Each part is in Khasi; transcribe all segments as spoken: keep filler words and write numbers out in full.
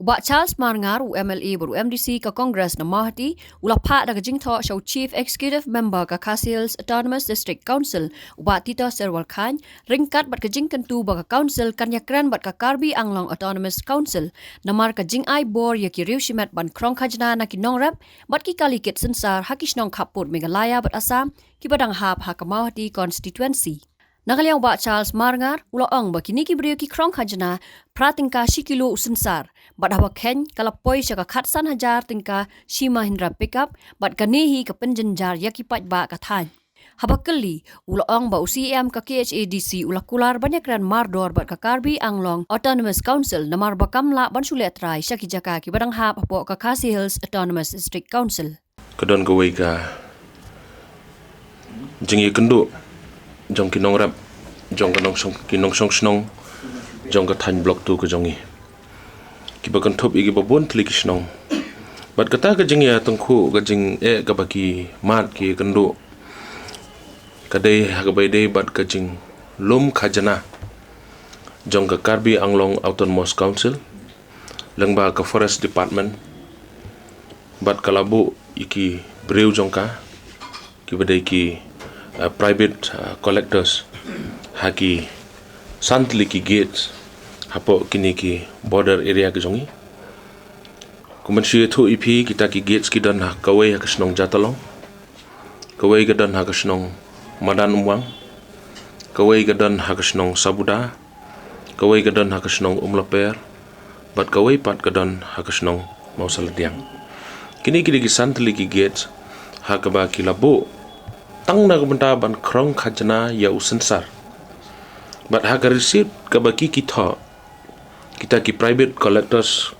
Bah Charles Marngar, u M L A bad u M D C ka Congress na Mawhati, u la phah da ka jingthoh sha u Chief Executive Member ka Khasi Hills Autonomous District Council, u Bah Tito Sherwalkhain, ryngkat bad ka jingkyntu ba ka Council kan ïakren bad ka Karbi Anglong Autonomous Council namar ka jingai bor ïa ki riew shimet ban krong khajna na ki nongrep bad ki kali kit synsar ha ki shnong khappud Meghalaya bad Assam kiba dang hap ha ka Mawhati constituency. Na ka liang u Bah Charles Marngar u la ong ba kine ki briew ki krong khajna phra tyngka shi kilo u synsar, bad haba kheiñ ka la poi sha ka khatsan hajar tyngka shi Mahindra pickup, bad kane hi ka pynjynjar ïa ki paidbah ka thaiñ. Haba kylli, u la ong ba u C E M ka K H A D C u la kular ban ïakren mardor bad ka Karbi Anglong Autonomous Council namar ba kam lah ban shu leh trai sha ki jaka kiba dang hap hapoh ka Khasi Hills Autonomous District Council. Ka don kawei ka jingïakynduh jong ki nongrep, jong ka nongshong, ki nongshong shnong jong ka thaiñ Block two ka jong ngi, kiba kynthup ïa kiba bun tylli ki shnong. Bad kata ka jingïatyngkhuh, ka jingeh kaba ki mad ki ïakynduh, ka dei ha kaba ïadei bad ka jinglum khajna jong ka Karbi Anglong Autonomous Council lyngba ka Forest Department, bad ka la buh ïa ki briew jong ka, kiba dei ki, uh, private, uh, collectors, ha ki san tylli ki gates hapoh kine ki border area ki jong ngi. Kumban shu ïathuh ïa phi, kita ki gates ki don ha kawei ha ka shnong Jatalong, kawei ka don ha ka shnong Madan Umwang, kawei ka don ha ka shnong Sabuda, kawei ka don ha ka shnong Umlaper, bad kawei pat ka don ha ka shnong Mawsaladiang. Kine ki dei ki san tylli ki gates ha kaba ki la buh tang na ka bynta ban krong khajna ïa u synsar. Bad ha ka receipt kaba ki ki thoh, kita ki private collectors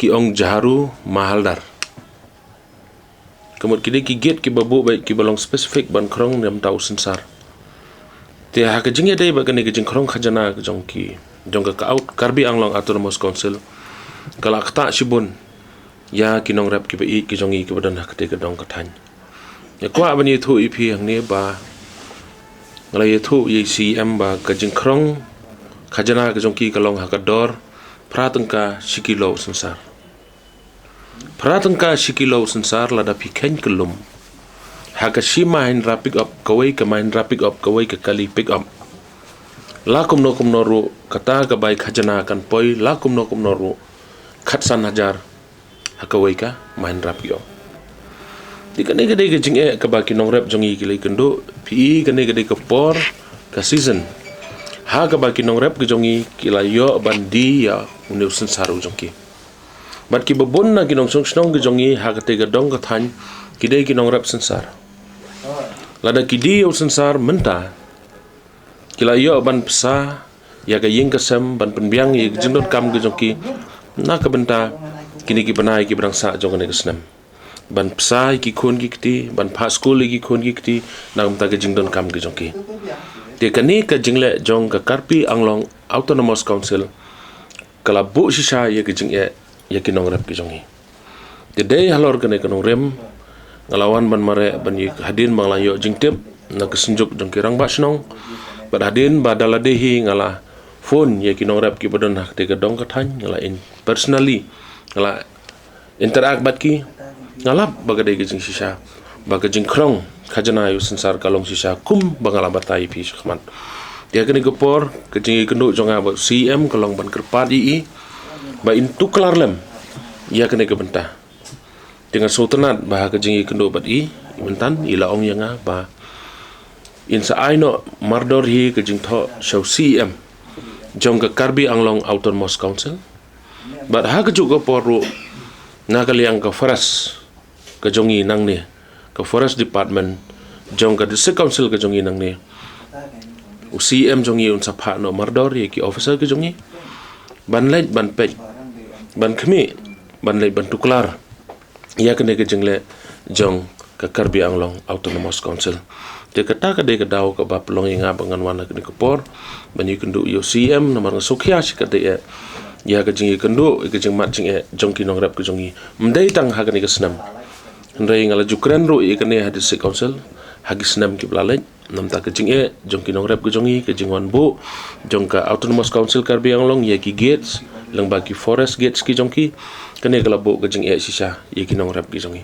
ki ong Jharu Mahaldar. Ka mut ki dei ki gate kiba buh beit, kiba long specific ban krong na bynta u synsar. Te ha ka jingïadei bad kane ka jingkrong khajna ka jong ki, jong ka, ka Karbi Anglong Autonomous Council, ka la ktah shibun ïa ki nongrep kiba ïeit ki jong ngi kiba don ha katei ka dong ka thaiñ. Nga kwah ban ïathuh ïa phi hangne ba nga la ïathuh ïa i C E M ba ka jingkrong khajna ka jong ki ka long ha ka dor phra tyngka shi kilo u synsar. Phra tyngka shi kilo u synsar lada phi kheiñ kyllum ha ka shi Mahindra pickup, kawei ka Mahindra pickup, kawei ka kali pickup. La kumno kumno ruh kata ka bai khajna kan poi, la kumno kumno ruh khatsan hajar ha kawei ka Mahindra pickup. Te kane ka dei ka jingeh kaba ki nongrep jong ngi ki la ïakynduh, phi, kane ka dei ka por, ka season ha kaba ki nongrep ka jong ngi ki la ïoh ban die ïa une u synsar u jong ki. Bad kiba bun na ki nongshong shnong ki jong ngi ha katei ka dong ka thaiñ ki dei ki nongrep synsar. Lada ki die ïa u synsar mynta, ki la ïoh ban pynsa ïa ka ïing ka sem, ban pynbiang ïa ka jingdonkam ka jong ki na ka bynta kine ki bnai kiba dang sah jong kane ka snem, ban pynsa ïa ki khun ki kti, ban phah skul ïa ki khun ki kti na ka bynta ka jingdonkam ka jong ki. Te kane ka jingleh jong ka Karbi Anglong Autonomous Council ka la buh shisha ïa ka jingeh ïa ki nongrep ki jong ngi. Te dei halor kane ka nongrim nga la wan ban mareh ban ïa, hadien ba nga la ïoh jingtip na ka synjuk jong ki rangbah shnong, bad hadien ba da lade hi nga la phone ïa ki nongrep kiba don ha katei ka dong ka thaiñ, nga la in personally, nga la interact bad ki, nga lap ba ka dei ka jingshisha ba ka jingkrong khajna ïa u synsar ka long shisha kum ba nga la batai ïa phi shakhmat. Te ha kane ka por ka jingïakynduh jong nga bad u C E M ka long ban kyrpad ïa i ba in tuklar lem ïa kane ka bynta. Te nga sngewtynnat ba ha ka jingïakynduh bad i, i mynta i la ong ïa nga ba in sa ai noh mardor hi ka jingthoh sha u C E M jong ka Karbi Anglong Autonomous Council. Bad ha kajuh ka por ruh na ka liang ka forest ka jong ngi nangne, ka Forest Department jong ka District Council ka jong ngi nangne, u C E M jong ngi un sa phah noh mardor ïa ki officer ka jong ngi ban leit ban peit, ban khmih, ban leit ban tuklar ïa kane ka jingleh jong ka Karbi Anglong Autonomous Council. Te kata ka dei ka daw kaba pynlong ïa nga ba ngan wan ha kane ka por ban ïakynduh ïa u C E M, namar nga sngewkhia shikatdei eh ïa ka jingïakynduh, ïa ka jingmad jingeh jong ki nongrep ka jong ngi, ym dei tang ha kane ka snem, hynrei nga la ju kren ruh ïa kane ha District Council ha ki snem kiba la leit. Namar ka jingeh jong ki nongrep ka jong ngi, ka jingwan buh jong ka Autonomous Council Karbi Anglong ïa ki gates lyngba ki forest gates ki jong ki, kane ka la buh ka jingeh shisha ïa ki nongrep ki jong ngi.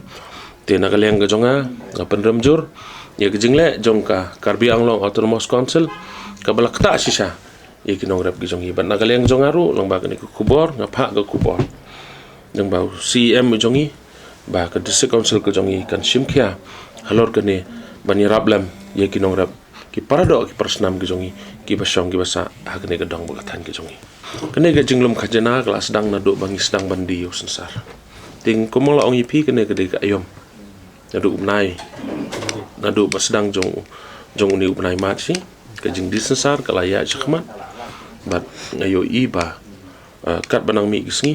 Te na ka liang ka jong nga, nga pynrem jur ïa ka jingleh jong ka Karbi Anglong Autonomous Council kaba la ktah shisha ïa ki nongrep ki jong ngi. Bad na ka liang jong nga ruh, lyngba kane ka khubor, nga phah ka khubor lyngba u C E M jong ngi ba ka District Council ka jong ngi kan shim khia halor kane ban ïarap lem ïa ki nongrep, ki paradoh, ki parasnam ki jong ngi, kiba shong kiba sah ha kane ka dong ba ka thaiñ ka jong ngi. Kane ka jinglum khajna ka la sdang naduh ba ngi sdang ban die ïa u synsar. Te kumba la ong ïa phi, kane ka dei ka aïom naduh u bnai, naduh ba sdang jong, jong une u bnai March hi. Ka jingdie synsar ka la ïaid shakhmat. Bad nga ïohi ba, ah, katba nang mih ki sngi,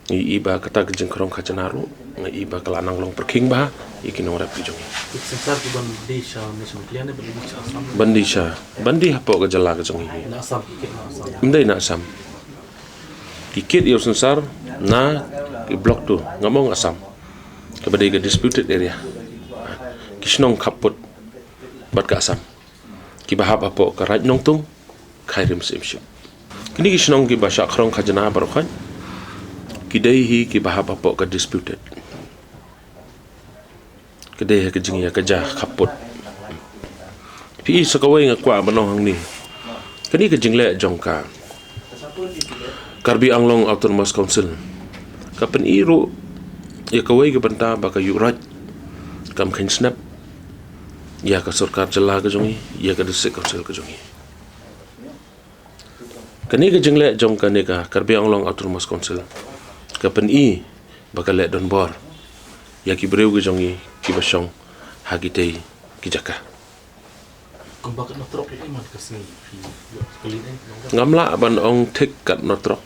nga ïohi ba kata ka jingkhrong khajna ruh, nga ïohi ba ka la nang long pyrkhing bha ïa ki nongrep ki jong ngi. Ki synsar ki ban die sha National Clean ne ban die sha Assam? Ban die sha, ban die hapoh ka jylla ka jong ngi. Na Assam ki kit, na Assam. Ym dei na Assam. Ki kit ïa u synsar na ki Block two, ngam ong Assam, kaba dei ka disputed area. Ki shnong khappud bad ka Assam, kiba hap hapoh ka Raid Nongtung, Khyrim Syiemship. Kine ki shnong kiba shah khrong khajna baroh khoit, ki dei hi kiba hap hapoh ka disputed. Ka dei ha ka jingïakajia khappud. Phi i, sa kawei nga kwah ban ong hangne, kane ka jingleh jong ka Karbi Anglong Autonomous Council ka pyni ruh ïa kawei ka bynta ba ka Ïuh Raid kam kheiñ snep ïa ka sorkar jylla ka jong ngi, ïa ka District Council ka jong ngi. Kane ka jingleh jong kane ka Karbi Anglong Autonomous Council ka pyni ba ka leh donbor ïa ki briew ki jong ngi kiba shong ha kitei ki jaka. Kumba katno trok ïa man ka sngi phi ïoh kylli ne? Ngam lah ban ong thik katno trok.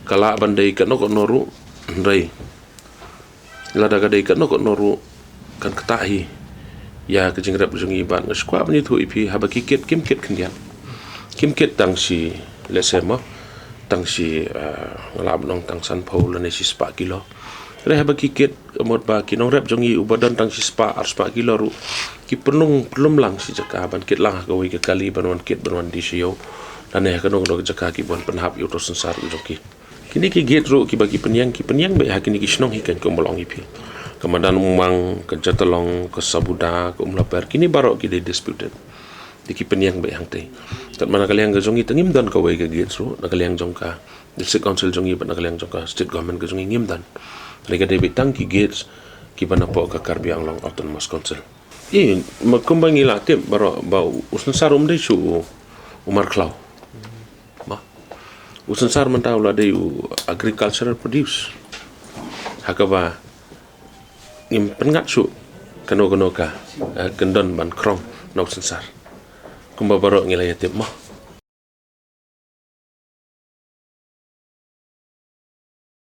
Ka lah ban dei katno katno ruh, hynrei lada ka dei katno katno ruh, kan ktah hi ïa ka jingrep jong ngi. Bad nga sngewkwah ban ïathuh ïa phi, haba ki kit, kim kit khyndiat. Kim kit tang shi, let's say mo, tang shi, ah, nga lah ban ong tang sanphew lane shispah kilo. Hynrei haba ki kit, ka mut ba ki nongrep jong ngi uba don tang shispah arspah kilo ruh, ki pynlong pynlum lang shi jaka ban kit lang ha kawei ka kali ban wan kit, ban wan die sha ïew, lane ha kano kano ka jaka ki ban pynhap ïa uto u synsar u jong ki. Kine ki gate ruh kiba ki pynïeng, ki pynïeng beit ha kine ki shnong hi, kan, kumba la ong ïa phi. Ka Madan Umang, ka Jatalong, ka Sabuda, ka Umlaper, kine baroh ki dei disputed. Te ki pynïeng beit hangtei. Katba na ka liang ka jong ngi te ngim don kawei ka gate ruh, na ka liang jong ka District Council jong ngi bad na ka liang jong ka State Government ka jong ngi ngim don. Hynrei ka dei beit tang ki gates kiba napoh ka Karbi Anglong Autonomous Council. I, ma kumba ngi la tip baroh ba u synsar um dei shuh u, u markhlaw. Ba u synsar mynta u la dei u agricultural produce. Ha kaba ngim pynngat shuh kano kano ka, eh, kyndon ban khrong na u synsar. Kumba baroh ngi la ïa tip mo.